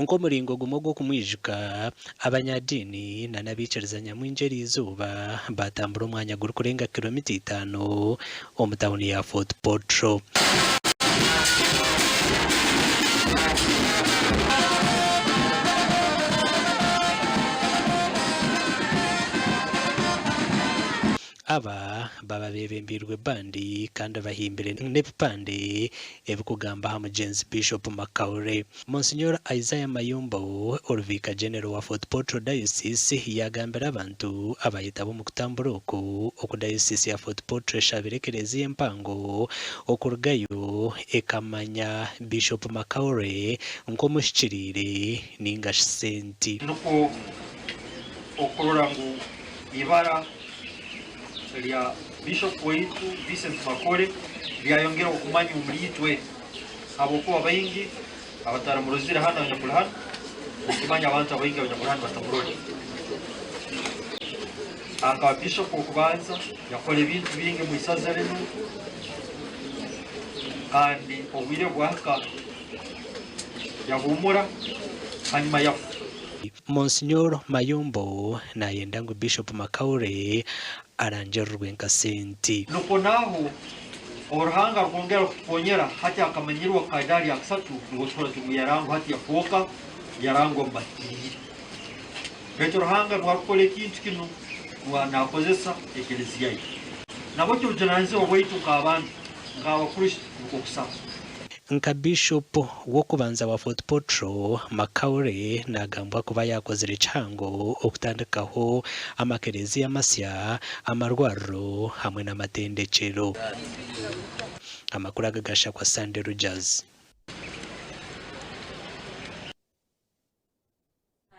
Nk'omuringo gumwe ogw'okumwijuka, abanyadiini n'abaikiriza nyamwingi eriizooba baatambura omwanya gurikurenga kiromita itaano omu tauni ya Fort Portal. Aba baba beebembeirwe bandi kandi bahimbire n'ebipande ebirikugamba aha mugyenzi Bishop Makaure. Monsignor Isaiah Mayombo, ori Vicar General wa Fort Portal Diocese yaagambira abantu abaayetaba omu kutambura oku, oku Diocese ya Fort Portal eshabire ekereziya empango okurugayo ekamanya Bishop Makaure nk'omuhikiriire ninga shi senti. Nukwo okurora ngu ibara rya Bishop waitu Vincent Makore ryayongera okumanywa omuri itwe. Habwokuba baingi abataramurozire hanu abanyakuli hanu, ninkimanya abantu abaingi abanyakuli hanu batamurole. Akaba bishop w'okubanza, yakora ebintu bingi omu isaza rinu, kandi obwire bwahika yahuumura hanyuma yafa. Monsignor Mayombo nayenda ngu Bishop Makaure arangirirwe nka senti. Nukwo naaho obu Ruhanga arukwongera kutukonyera hati akamanyirwa ka idaara lya kasatu nubwo tuhurra tuti ngu yarangwa hati yafooka yarangwa omu bahikiriire. Baitu Ruhanga nuwe arukukora ekintu kinu nuwe nakozesa ekeleziya ye. Nabweki obujunanizibwa bwaitu nk'abantu, nk'Abakristo nukwo kusaba. Nka Bishop w'okubanza wa Fort Portal, Makaure nagambwa kuba yakozire kihango okutandikaho amakereziya amasya, amarwariro hamwe n'amatendekyero. Amakuru aga gashakwa Sunday Rogers.